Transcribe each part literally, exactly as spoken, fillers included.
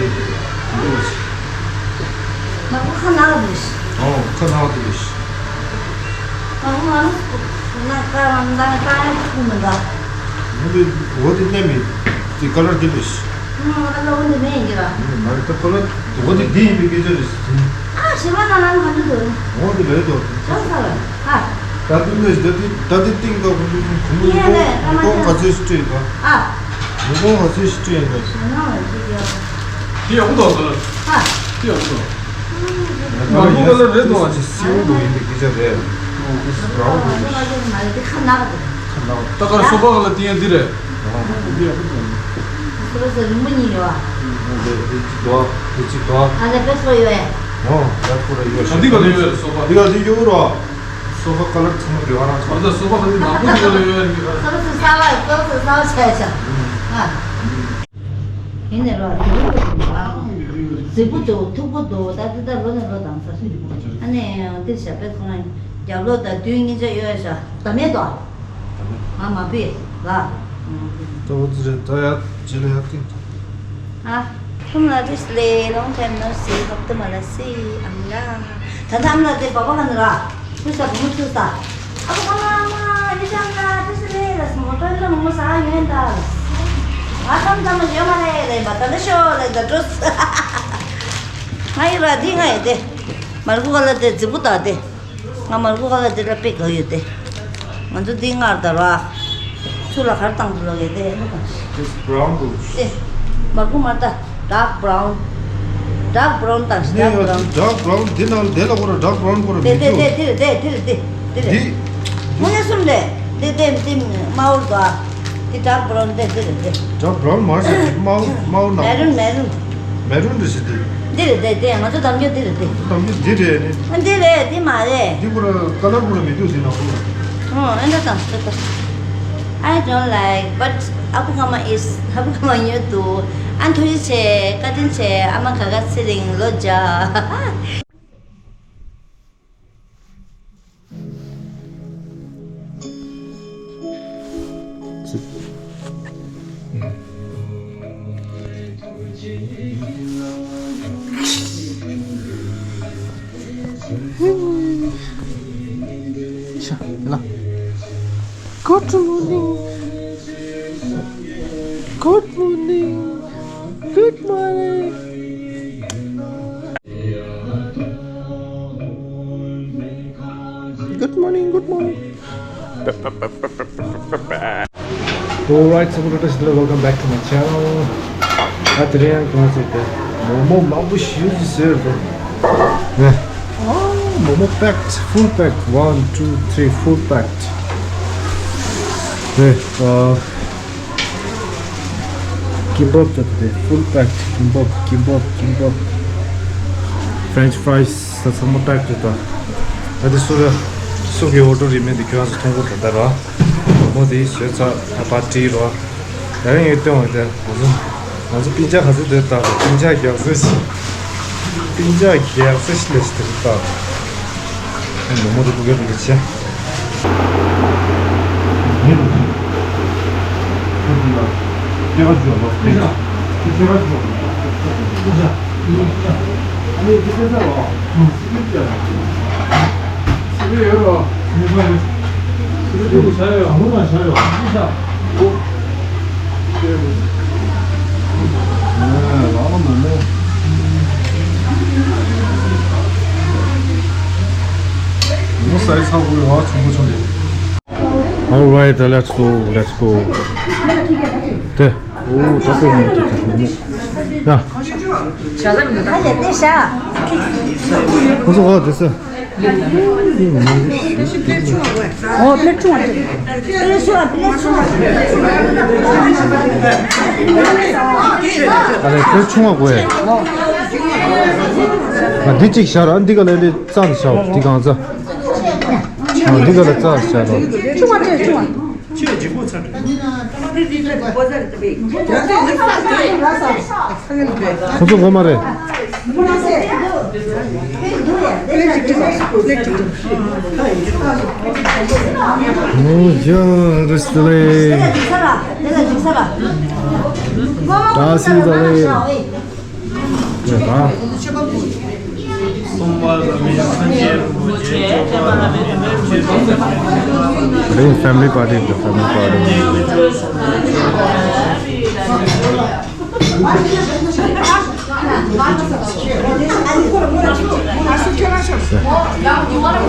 དེ་འདུག་ཟེར། མ་གོ་ཁ་ནག་དེ་ལས། ཨོ་ཁ་ནག་དེ་ལས། མ་གོ་ང་ལ་ན་ཀ་རང་ད་ཀ་ཡང་ཁུ་མི་འདུག་ངོ་དེ་འོ་དེ་ནས་མི་དེ་ཀ་ལར་དེ་ལས། ང་ལ་འོ་དེ་མེད་ཡིན་ར། ང་ལ་ད་ཀ་ལར་འོ་དེ་དེ་ཡིན་པའི་སྐད་ཆ་རེད། ཨ་ཞེ་མ་ན་ལ་ང་འདི་འདུག་འོ་དེ་ལས་དོ། ཆང་ས་ལ་ཨ། ད་དུང་ནས་ད་དེ་ད་དེ་ཏིང་ད་ཁོང་ཚོ་ཁོང་ཚོ་ཡེ་ལེ་ད་མ་ཁོང་ཆ་ག་ཚོད་ཤི་སྤྲད་ཡོད་པ། ཨ། ཁོང་ག་ཚོད་ཤི་སྤྲད་ཡོད་པ། ཞེ་ན་ལ་ཅི་ཡོད། དེ་ཡག་པོ་འདུག་ད། ཨ། དེ་ཡག་པོ་འདུག་མ་གོ་ག་ལ་རེད་དོ། སེའུ་འདུག་ཡིན་པའི་སྐད་ཆ་རེད། ཨོ་ཨིས་བྷ་རའུན་འདུག་མ་གོ་ག་ལ་རེད་མ་རེད་དེ་ཁ་ནག་རེད། ཁ་ནག་ད་ག་སོ་པ་ག་ལ་དེ་ཡང་འདི་རེད། ཨོ་འདི་ཡག་པོ་འདུག་སོ་པ་སོ་རིང་པོ་གཉིས་ཡོད། འདི་འདི་གཅིག་འདུག་འདི་གཅིག་འདུག་ཨ་ལེ་པེ་སོ་ཡོད། ཨོ་ད་ཁོ་ར་ཡོད་ཤག་འདི་ག་ལ་ཡོད་སོ་པ། འདི་ག་འདི་ཡོད་རོ། སོ་པ་ཀ་ལར་ཚང་མ་འདི་ག་རང་ཚང་མ། ད་སོ་པ་ག་འདི་མང་པོ་འདི་ག་ལ་ཡོད་ཡ་འདི་ག་ར། སོ་པ་སོ་ས་བ་སོ་པ་སོ་ས་བ་ཆ་ཆ། ཨ། ཡིན་ནས་རོ་དེ་རུ་རྫིག་པོ་འདུག་མཐུག་པོ་འདུག་ད་དེ་ད་ལོ་ནས་ལོ་དང་ས། ཨ་ནི་འདིར་ཞབས་པད་ཁོང་རྒྱབ་ལོགས་དང་མདུན་གཉིས་ཆ་ཡོད་ཤག་ད་མེད་དོ། ང་མ་བུས་ལ། ད་འོ་ཙི་རེད་ད་ཡ་ཇི་ལ་ཡ་ཏིང་། ཨ། ཁྱུང་ལ་བཀྲ་ཤིས་བདེ་ལེགས། long time no see. ཧབ་ཏུ་མ་ལ་སི་ཨམ་ལ། ད་ལྟ་ཨམ་ལ་དེ་བ་བ་ག་ནི་ར། ཁུ་ས་བུ་མོ་ཁུ་ས། ཨ་བུ་ག་ལ་མ་ཡི་ཅང་ལ་བཀྲ་ཤིས་བདེ་ལེགས་ལ་སི་མོ་ཏོ་ལ་མོ་ས་ཡོན་ད། ང་ཙམ་ཙམ་ཡོད་མ་རེད་ལེ་བ་ད་ལ་ཤོ་ལེ་ད་འགྲོ། ང་ཡི་ར་དེ་ང་ཡི་དེ། མར་ཁུ་ག་ལ་དེ་རྫིག་པོ་ད་དེ། ང་མར་ཁུ་ག་ལ་དེ་ལ་དཔེ་དགའ་ཡོད་དེ། ང་ཚོ་འདི་སྔར་དར་བ། ཚུར་ལ་གར་བཏང་དུ་ལོག་ཡོད་དེ་ཨེ་ན་དང་། It's brown goose. དེ། མར་ཁུ་མར་ད། dark brown. dark brown དང་ནི་dark brown. dark brown འདི་ནང་དེ་ལ་ཁོ་ར་dark brown ཁོ་ར་དེ་མི་དེ་འདུག་དེ་དེ་རེད་དེ་དེ་རེད་དེ་དེ་དེ་རེད། དེ། ངོ་ཡ་གསུམ་རེད། དེ་དེ་དེ་དམར་པོ་འདུག་ཨ། དེ་dark brown དེ་དེ་རེད་དེ། dark brown མར་ཟེར་དེ་དམར་པོ་དམར་པོ་ནང་། maroon maroon། མེ་རུན་རེད་ཟེར་དེ། འདི་རེད་དེ་དེ་ང་ཚོ་གཏམ་རྒྱུད་འདི་རེད་དེ། གཏམ་རྒྱུད་འདི་རེད་ནི། ཨ་འདི་རེད་འདི་མ་རེད། འདི་ཁོ་ར་ཀ་ལར་ཁོ་ར་མི་འདུག་འདི་ནང་ཁོ་ར། ཨོ་ཨེ་འདྲ་དང་ཟེར་ཏོ། I don't like but ཨ་ཁུ་ཁ་མ་is ཨ་ཁུ་ཁ་མ་ཉོ་འདུག་ཨ་ཐུགས་རྗེ་ཆེ་བཀའ་དྲིན་ཆེ། ཨ་མ་ག་ག་ཚེ་རིང་ལོ་བརྒྱ། Good morning. Good morning. Good morning. Good morning, good morning. Alright, supporters, welcome back to my channel. ཨ་དེ་རིང་ཡང་གང་ཟེར་ཏེ། མོག་མོག་མང་པོ་ཞེ་པོ་ཅིག་ཟེར་ཏེ། ཨ་མོག་མོག་packed, full packed, one, two, three, full packed. ཨ། Kimbap ད་ལྟ་དེ་full packed kimbap, kimbap, kimbap. French fries ད་ཚང་མ་packed རེད་ད། ད་དེ་སུ་ར་སུ་གི་order རེད་མེད་དེ་ཁྱོད་རང་ཚོ་མཐོང་གི་རེད་ད་ར། མོ་དེ་བཟོས་ཚར་ད་པར་ཊི་ར། ད་རིང་ཡོད་སྟོན་བ་དེ་ང་ཚོ་ང་ཚོ་སྤུན་ཀྱག་ག་ཚོད་འདུག་ད་སྤུན་ཀྱག་རྒྱག་ཚད་ཞིག་སྤུན་ཀྱག་རྒྱག་ཚད་ཞིག་ལས་ཞིག་དེ་རེད་ད། མོ་མོ་དེ་སྤུ་གུ་རེད་ཆེ། Alright, let's go, let's go. དེ། ཨོ། ད་དཔེ་མི་འདུག་ད་དཔེ་མི་འདུག་ཡ། ཁོ་ཚོ་ཨོ་དེ་ས། ཨོ་པླེཊ་ཆུང་བ་དེ། པླེཊ་ཆུང་བ། པླེཊ་ཆུང་བ། ཨ་ལས་པླེཊ་ཆུང་བ་དགོས། ཨ་འདི་གཅིག་བཞག་ར། འདི་ག་ལ་ལས་རྩ་ནས་བཞག་འདི་གང་ཚ། ཨ་འདི་ག་ལ་རྩ་བཞག་ར། ཆུང་བ་སྤྲད་ཆུང་བ། ཁོ་ཚོ་ངོ་མ་རེད། ཨོ་ཡ་རེ་སི་ལེ། ད་སི་ད་ལེ། ཡ་ད། Today is family party, the family party.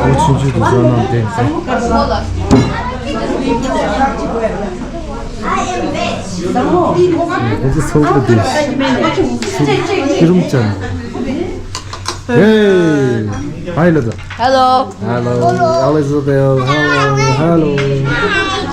ཨོ་ཆུང་ཆུང་དུ་བཟོ་གནང་བསྟན་ཚེ། ཨོ་ཚོ་ཚོགས་པ་དེ། ཤི་རུམ་ཅན། Hey, hi, Lada. Hello. Hello, Elizabeth. Hello, hello.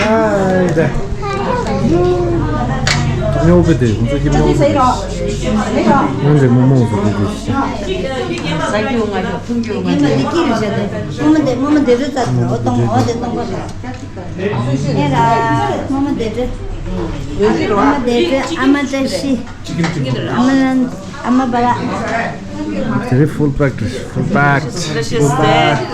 Hi there. ཉོ་བེ་དེ་ང་ཚོ་ཀྱི་ཉོ་བེ་དེ། ང་འདྲེ་མོ་མོ་ཚོ་དེ་དེ། ཨེ་ར། རྨོ་མོ་བདེ་སྒྲོལ་ཙ་ཐུ་འོ་གཏོང་འོ་དེ་གཏོང་གོ་རེད། ཨེ་ར། རྨོ་མོ་བདེ་སྒྲོལ། རྨོ་མོ་བདེ་སྒྲོལ། ཨ་མ་བཀྲ་ཤིས། ཨ་མ་ལན། ཨ་མ་བ་ར། Very full packed, full packed, full packed.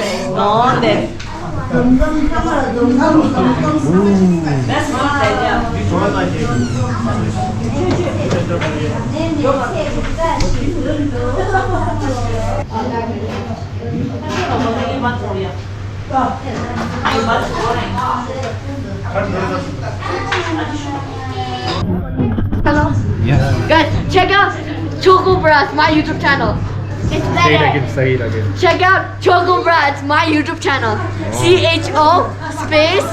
Hello. Yes. Guys, check out Choco Brats, my YouTube channel. It's better. Say it again, say it again. Check out Choco Brats, my YouTube channel. Oh. C H O space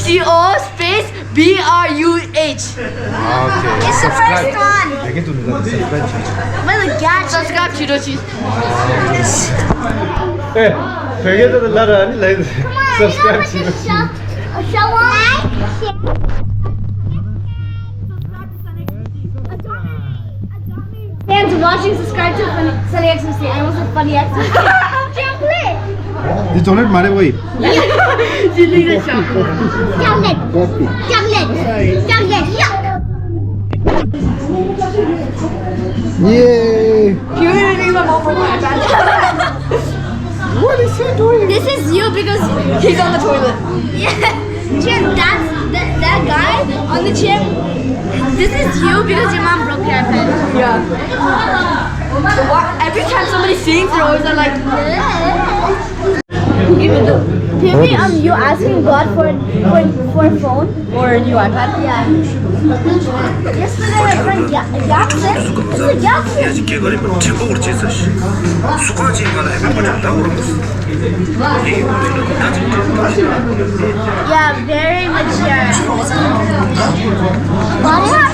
C O space B R U H. Okay. It's the first one. Subscribe. Well, yeah, subscribe to the channel. ཨེ། བོད་སྐད་དུ་ལ་ར་ནི་ལ་subscribe བྱེད། Shall I? Fans watching, subscribe to Funny, Sunny X M C. I almost said Funny X M C. Chocolate! འདི་ཅོག་ལེ་ཊི་མ་རེད་ཝེ། She licked the chocolate. Chocolate! Chocolate! Chocolate! Yuck! Yay! You really want more from my bad. What is he doing? This is you because he's on the toilet. Yeah. Cheers, that's That guy on the chair, this is you because your mom broke your iPad. Yeah. What? Every time somebody sings, they're always like, Baby, um, you asking God for for for phone or a new iPad? Yeah. Yesterday my friend Ga- Gab said, it's a Gab said. Yeah, very mature.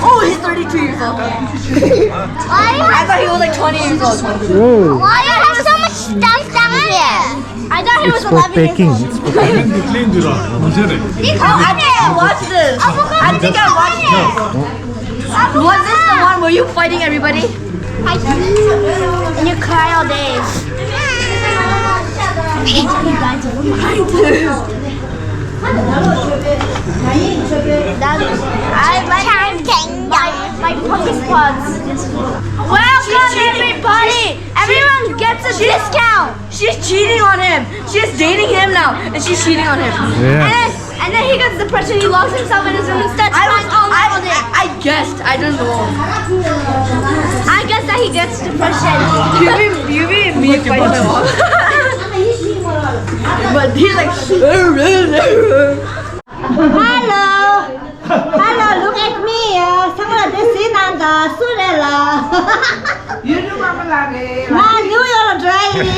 Oh, he's thirty-two years old. I thought he was like twenty years old. Whoa. Why you have so much stuff down here? I thought he was eleven years old. It's for packing. Oh, I think I watched this. I think I watched this. Was this the one where you fighting everybody? And you cry all day. That is, I like my, my puppy spots. Welcome everybody. Everyone gets a discount. She's cheating on him. She's dating him now, and she's cheating on him. Yeah. And then, and then he gets depression. He locks himself in his room and starts I was, crying all night I, all day. I guessed. I don't know. I guess that he gets depression. You be, you be me fighting my mom. But he's like, Hello. Hello, look at me. ཚང་མ་དེ་སུའི་ནང་དང་སུ་རེད་ལ། ཡུ་ཊུབ་པ་ལ་རེད། ང་ནིའུ་ཡོག་ལ་འགྲོ་ཡི།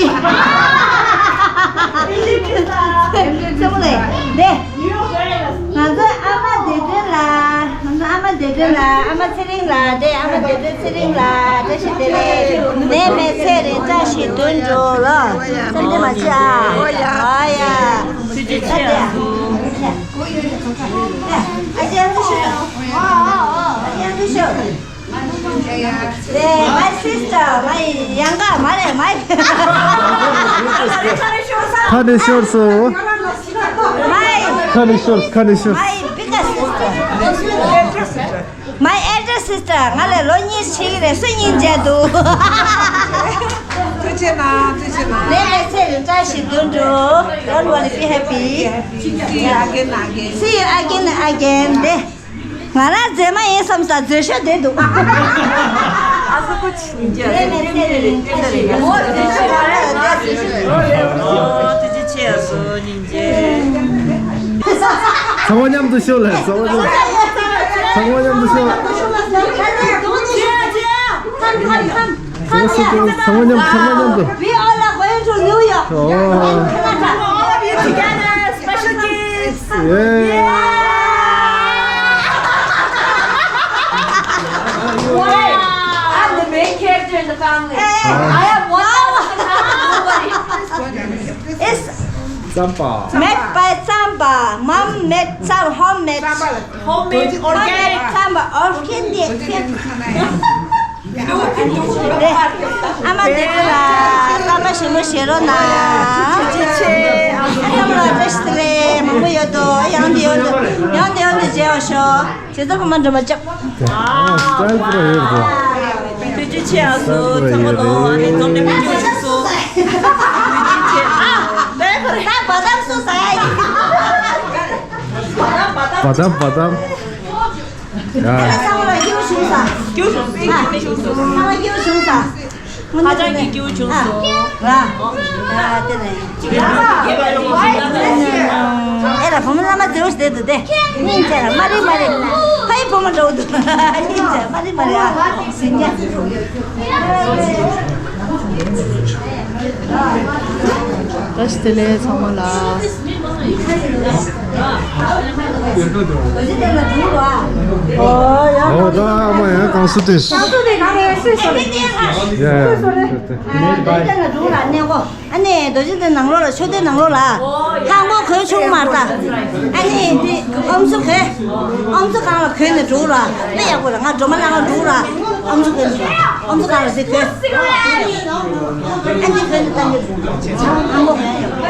ཚང་མ་ལ་དེ། ང་ཚོ་ཨ་མ་བདེ་སྒྲོན་ལགས། ང་ཚོ་ཨ་མ་བདེ་སྒྲོན་ལགས། ཨ་མ་བདེ་སྒྲོན་ཚེ་རིང་ལགས། དེ་ཨ་མ་བདེ་སྒྲོན་ཚེ་རིང་ལགས། བཀྲ་ཤིས་བདེ་ལེགས། ནད་མེད་ཚེ་རིང་བཀྲ་ཤིས་དོན་འགྲུབ་ལ། སེམས་ཁྲལ་མ་བྱེད་ཨ། ཨ་ཡ། ཐུགས་རྗེ་ཆེ། ཨ་ཅེ་ཨ་ཅེ་ཤོད། ཨ་ཅེ་ཨ་ཅེ་ཤོད། ལེ། My sister, my younger, མ་རེད། My ཁ་ནས་ཤོར་སོང་། my ཁ་ནས་ཤོར། ཁ་ནས་ཤོར། my bigger sister, my elder sister. ང་ལས་ལོ་གཉིས་ཆེ་གི་རེད། སུ་སྙིང་རྗེ་འདུག་ཐུགས་རྗེ་ཆེ་གནང་། ཐུགས་རྗེ་ཆེ་གནང་། ནད་མེད་ཚེ་རིང་བཀྲ་ཤིས་དོན་འགྲུབ། Don't worry, be happy. See you again, again. See you again, again. དེ། ང་རང་མཛེས་མ་ཡིན་བསམ་ས་མཛེས་ཤོས་དེ་འདུག་ཨ་ཟོ་ཁོ་ཆི་ཉིན་རྗེས་ཨ་ཟོ་ཉིན་རྗེས་རེད། ཉིན་རྗེས་རེད། ཨོ་དེ་ཆི་ང་རང་ད་མཛེས་ཤོས་རེད། ཨོ་ཐུགས་རྗེ་ཆེ། ཨ་ཟོ་ཉིན་རྗེས། ཚང་མ་མཉམ་དུ་ཤོད་ལ། ཚང་མ་མཉམ་དུ། ཚང་མ་མཉམ་དུ་ཤོད། Come, come, come. ཚང་མ་མཉམ། ཚང་མ་མཉམ་དུ། We all are going to New York. Oh. All of you together, special kids. Yeah. Wow. I'm the main character in the family. I have one thousand pounds. Nobody. It's ཙམ་པ། Made by ཙམ་པ། Mom made ཙམ། Homemade. Homemade organic ཙམ་པ། Organic. ཨ་མ་བདེ་སྒྲོན་ལགས། རྩམ་པ་ཞིམ་པོ་བཞེས་རོགས་གནང་། ཐུགས་རྗེ་ཆེ། ཨ་མ་ལགས་བཀྲ་ཤིས་བདེ་ལེགས། མང་པོ་ཡོད་དོ། ཡང་དུ་ཡང་དུ་ཡང་དུ་ཡང་དུ་མཇལ་བར་ཤོག་བྱས་ཙང་ཁོ་མ་འགྲོ་མ་ཅབ། ཨ་སི་ཊལ་པུ་ར་ཡོད་དོ། ཐུགས་རྗེ་ཆེ། ཨ་ཟོ་ཚང་མ་ལོ་ཨ་ནི་འཛོམས་ནས་མི་སྐྱོ་ཞིག་སོ། ཐུགས་རྗེ་ཆེ། ཨ་བེ་བེ་རེ། ད་བ་དམ་སོ་ཟ་ཡ་ཡིན། བ་དམ་བ་དམ། ཡ། ཚང་མ་ལ་སྐྱིད་པོ་བྱུང་ས། སྐྱིད་པོ་བྱུང་། སྐྱིད་པོ་བྱུང་། སྐྱིད་པོ་བྱུང་ས། ཧ་ཅང་གི་སྐྱིད་པོ་བྱུང་སོང་། ཨ། ཨ། དེ་ནས། ཨེ་ལ་བུ་མོ་བླ་མ་ཛེའུ་ཞིག་བསྡད་འདུག་སྟེ། སྙིང་རྗེ་ལ་མ་རེད་མ་རེད། ཕ་ཡི་བུ་མོ་འདྲ་བོ་འདུག་སྙིང་རྗེ་ལ་མ་རེད་མ་རེད། ཨ། ཟིན་རྒྱ། བཀྲ་ཤིས་བདེ་ལེགས་ཚང་མ་ལ། ཨོ་ད་ཨ་མ་ཡང་གང་སུ་དེ། གང་སུ་དེ་གང་རེད་སུས་སོ་རེད། ཡ་ཡ། ཨ་ནི་རྡོ་རྗེ་གདན་ནང་ལོགས་ལ། མཆོད་རྟེན་ནང་ལོགས་ལ། ལྷག་མོ་གོས་ཆུང་མ་རེད། ཨ་ནི་འདི་ཨམ་སྲུ་གོས། ཨམ་སྲུ་སྒང་ལ་གོན་ནས་འགྲོ་ར། དཔེ་ཡག་པོ་རེད། ང་སྒྲོལ་མ་ནང་ལ་འགྲོ་ར། ཨམ་སྲུ་གོན་ནས་འགྲོ། ཨམ་སྲུ་སྒང་ལ་འདི་གོན། ཨ་འདི་གོན་ནས་བཏང་གི་འགྲོ། ལྷག་མོ་གོན་ཡོད།